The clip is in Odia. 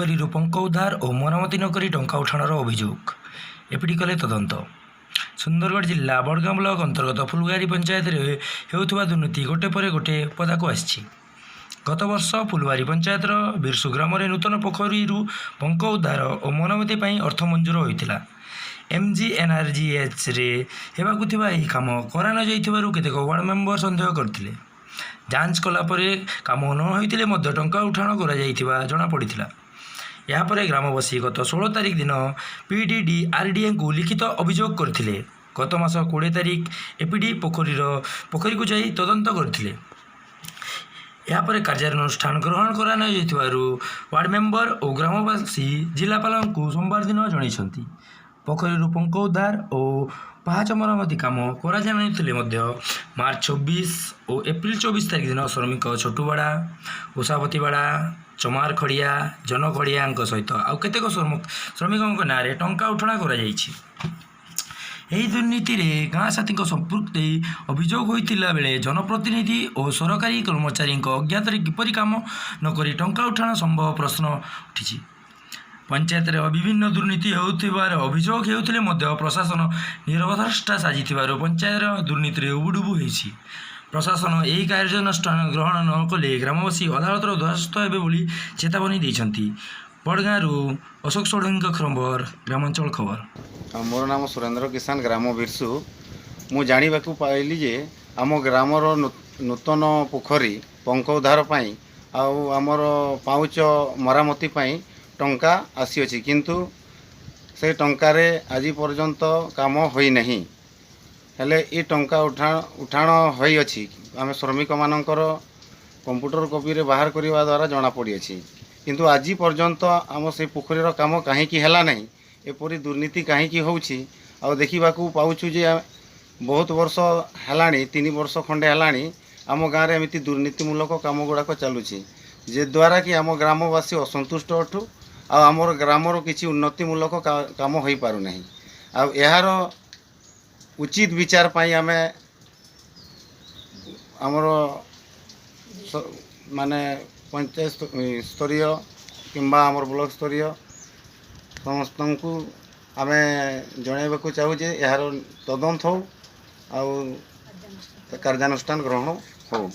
ପୋଖରୀରୁ ପଙ୍କ ଉଦ୍ଧାର ଓ ମରାମତି ନକରି ଟଙ୍କା ଉଠାଣର ଅଭିଯୋଗ, ଏପିଡି କଲେ ତଦନ୍ତ। ସୁନ୍ଦରଗଡ଼ ଜିଲ୍ଲା ବଡ଼ଗାଁ ବ୍ଲକ ଅନ୍ତର୍ଗତ ଫୁଲବାରୀ ପଞ୍ଚାୟତରେ ହେଉଥିବା ଦୁର୍ନୀତି ଗୋଟେ ପରେ ଗୋଟେ ପଦାକୁ ଆସିଛି। ଗତବର୍ଷ ଫୁଲବାରୀ ପଞ୍ଚାୟତର ବିରସୁ ଗ୍ରାମରେ ନୂତନ ପୋଖରୀରୁ ପଙ୍କ ଉଦ୍ଧାର ଓ ମରାମତି ପାଇଁ ଅର୍ଥ ମଞ୍ଜୁର ହୋଇଥିଲା। ଏମ୍ଜିଏନ୍ଆର୍ଜିଏଚ୍ରେ ହେବାକୁ ଥିବା ଏହି କାମ କରାନଯାଇଥିବାରୁ କେତେକ ୱାର୍ଡ ମେମ୍ବର ସନ୍ଦେହ କରିଥିଲେ। ଯାଞ୍ଚ କଲା ପରେ କାମ ନ ହୋଇଥିଲେ ମଧ୍ୟ ଟଙ୍କା ଉଠାଣ କରାଯାଇଥିବା ଜଣାପଡ଼ିଥିଲା। ଏହାପରେ ଗ୍ରାମବାସୀ ଗତ 16 ତାରିଖ ଦିନ ପିଡିଡିଆର୍ଡିଏଙ୍କୁ ଲିଖିତ ଅଭିଯୋଗ କରିଥିଲେ। ଗତ ମାସ 20 ତାରିଖ ଏପିଡି ପୋଖରୀକୁ ଯାଇ ତଦନ୍ତ କରିଥିଲେ। ଏହାପରେ କାର୍ଯ୍ୟାନୁଷ୍ଠାନ ଗ୍ରହଣ କରାନଯାଇଥିବାରୁ ୱାର୍ଡ ମେମ୍ବର ଓ ଗ୍ରାମବାସୀ ଜିଲ୍ଲାପାଳଙ୍କୁ ସୋମବାର ଦିନ ଜଣାଇଛନ୍ତି। ପୋଖରୀରୁ ପଙ୍କ ଉଦ୍ଧାର ଓ ପାହାଚ ମରାମତି କାମ କରାଯାଇନଥିଲେ ମଧ୍ୟ ମାର୍ଚ୍ଚ 26 ଓ ଏପ୍ରିଲ 24 ତାରିଖ ଦିନ ଶ୍ରମିକ ଛୋଟୁବାଡ଼ା, ଉଷାପତିବାଡ଼ା, ଚମାର ଖଡ଼ିଆ, ଜନ ଖଡ଼ିଆଙ୍କ ସହିତ ଆଉ କେତେକ ଶ୍ରମିକଙ୍କ ନାଁରେ ଟଙ୍କା ଉଠାଣ କରାଯାଇଛି। ଏହି ଦୁର୍ନୀତିରେ ଗାଁ ସାଥୀଙ୍କ ସମ୍ପୃକ୍ତି ଅଭିଯୋଗ ହୋଇଥିଲା ବେଳେ ଜନପ୍ରତିନିଧି ଓ ସରକାରୀ କର୍ମଚାରୀଙ୍କ ଅଜ୍ଞାତରେ କିପରି କାମ ନକରି ଟଙ୍କା ଉଠାଣ ସମ୍ଭବ ପ୍ରଶ୍ନ ଉଠିଛି। ପଞ୍ଚାୟତରେ ବିଭିନ୍ନ ଦୁର୍ନୀତି ହେଉଥିବାର ଅଭିଯୋଗ ହେଉଥିଲେ ମଧ୍ୟ ପ୍ରଶାସନ ନିରବଦ୍ରଷ୍ଟା ସାଜିଥିବାରୁ ପଞ୍ଚାୟତର ଦୁର୍ନୀତିରେ ଉବୁଡୁବୁ ହୋଇଛି। ପ୍ରଶାସନ ଏହି କାର୍ଯ୍ୟାନୁଷ୍ଠାନ ଗ୍ରହଣ ନ କଲେ ଗ୍ରାମବାସୀ ଅଦାଲତର ଦ୍ୱାରସ୍ଥ ହେବେ ବୋଲି ଚେତାବନୀ ଦେଇଛନ୍ତି। ବଡ଼ଗାଁରୁ ଅଶୋକ ଷଡ଼ଙ୍ଗୀଙ୍କ ଖବର, ଗ୍ରାମାଞ୍ଚଳ ଖବର। ମୋର ନାମ ସୁରେନ୍ଦ୍ର କିଷାନ, ଗ୍ରାମ ବିରସୁ। ମୁଁ ଜାଣିବାକୁ ପାଇଲି ଯେ ଆମ ଗ୍ରାମର ନୂତନ ପୋଖରୀ ପଙ୍କ ଉଦ୍ଧାର ପାଇଁ ଆଉ ଆମର ପାଉଚ ମରାମତି ପାଇଁ ଟଙ୍କା ଆସିଅଛି, କିନ୍ତୁ ସେ ଟଙ୍କାରେ ଆଜି ପର୍ଯ୍ୟନ୍ତ କାମ ହୋଇନାହିଁ। ହେଲେ ଏ ଟଙ୍କା ଉଠାଣ ହୋଇଅଛି, ଆମେ ଶ୍ରମିକମାନଙ୍କର କମ୍ପ୍ୟୁଟର କପିରେ ବାହାର କରିବା ଦ୍ୱାରା ଜଣାପଡ଼ିଅଛି। କିନ୍ତୁ ଆଜି ପର୍ଯ୍ୟନ୍ତ ଆମ ସେଇ ପୋଖରୀର କାମ କାହିଁକି ହେଲା ନାହିଁ? ଏପରି ଦୁର୍ନୀତି କାହିଁକି ହେଉଛି? ଆଉ ଦେଖିବାକୁ ପାଉଛୁ ଯେ ବହୁତ ବର୍ଷ ହେଲାଣି, 3 ବର୍ଷ ଖଣ୍ଡେ ହେଲାଣି, ଆମ ଗାଁରେ ଏମିତି ଦୁର୍ନୀତିମୂଳକ କାମ ଗୁଡ଼ାକ ଚାଲୁଛି, ଯଦ୍ୱାରା କି ଆମ ଗ୍ରାମବାସୀ ଅସନ୍ତୁଷ୍ଟ ଅଟୁ ଆଉ ଆମର ଗ୍ରାମର କିଛି ଉନ୍ନତିମୂଳକ କାମ ହୋଇପାରୁନାହିଁ। ଆଉ ଏହାର ଉଚିତ ବିଚାର ପାଇଁ ଆମେ ଆମର ମାନେ ପଞ୍ଚାୟତ ସ୍ତରୀୟ କିମ୍ବା ଆମର ବ୍ଲକ ସ୍ତରୀୟ ସମସ୍ତଙ୍କୁ ଆମେ ଜଣାଇବାକୁ ଚାହୁଁ ଯେ ଏହାର ତଦନ୍ତ ହଉ ଆଉ କାର୍ଯ୍ୟାନୁଷ୍ଠାନ ଗ୍ରହଣ ହଉ।